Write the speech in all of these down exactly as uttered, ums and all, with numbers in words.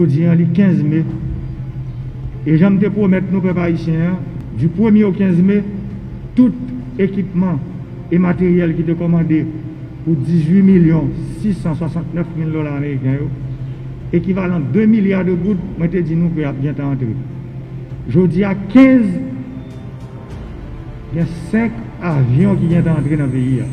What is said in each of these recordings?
Jodi a, li kenz me. E jan m te pwomèt nou, pèp ayisyen an, du premye au quinze mai, tout ekipman e materyèl ki te kòmande pou dizuit milyon sis san swasantnèf mil dola ameriken yo, ekivalan de milya de goud, mwen te di nou ke y ap gentan antre. Jodi a, kenz, gen senk avyon ki gentan antre nan peyi a.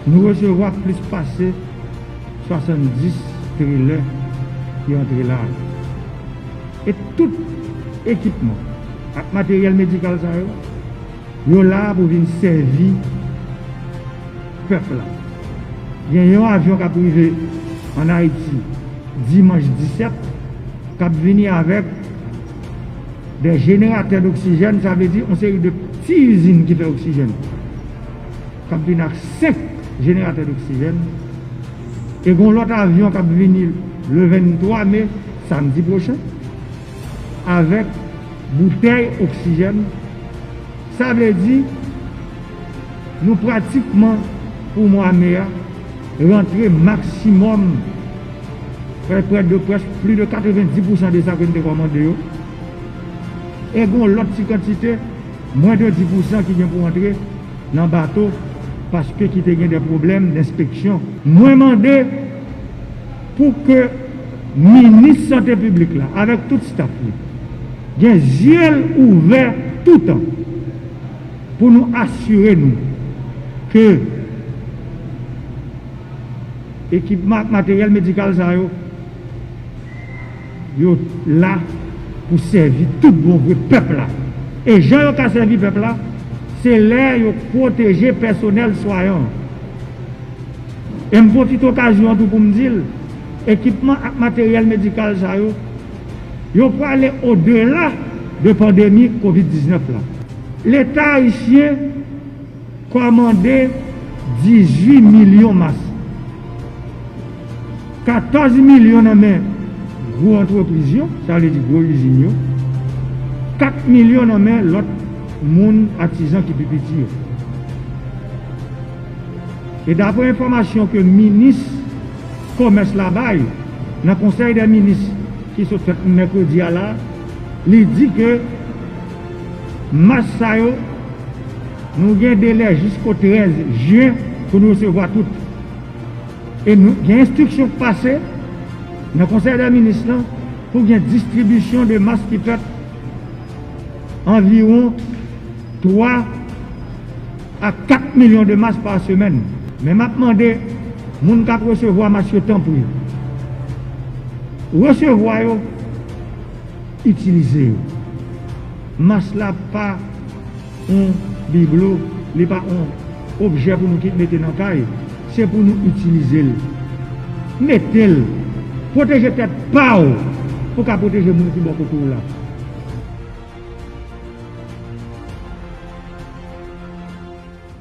Nou resevwa plis pase swasanndis trelè ki antre la. E tout ekipman ak materyèl medikal sa yo, yo la pou vin sèvi pèp la. Gen yon avyon k ap rive ann Ayiti dimanch disèt, k ap vini avèk de jeneratè doksijèn, sa vle di yon seri de ti izin ki fè oksijèn, k ap vin ak senk jeneratè doksijèn. E gen yon lòt avyon k ap vini le venntwa me, samdi pwochen, avèk boutèy oksijèn. Sa vle di, nou pratikman, pou mwa me a, rantre maksimòm, prè, prè de, prèske plis de katrevenndis pousan de sa ke n te kòmande yo. E gen yon lòt ti kantite, mwens de dis pousan ki gen pou antre nan bato, paske ki te gen de pwoblèm denspeksyon. Mwen mande pou ke minis sante piblik la, avèk tout staf li, gen zye l ouvè toutan pou nou asire nou ke ekipman ak materyèl medikal sa yo, yo la pou sèvi tout bon vre pèp la. E jan yo ka sèvi pèp la, se lè yo pwoteje pèsonèl swayan an. E m pwofite okazyon an tou pou m di l, ekipman ak materyèl medikal sa yo, yo prale odela de pandemi kovid diznèf la. Leta ayisyen kòmande dizuit milyon mas. Katòz milyon nan men gwo antrepriz yo, sa vle di gwo izin yo. Kat milyon nan men lòt moun, atizan ki pi piti yo. E daprè enfòmasyon ke minis komès la bay nan konsèy dè minis ki sot fèt mèkredi a la, li di ke mas sa yo, nou gen delè jisko trèz jen pou nou resevwa tout. E nou gen enstriksyon k pase nan konsèy dè minis lan pou gen distribisyon de mas ki fèt anviwon twa a kat milyon de mas pa semèn. Men m ap mande moun k ap resevwa mas yo, tanpri, resevwa yo, itilize yo. Mas la pa yon biblo, li pa yon objè pou nou kit mete nan kay, se pou nou itilize l. Mete l. Pwoteje tèt pa w pou w ka pwoteje moun ki bò kote w la.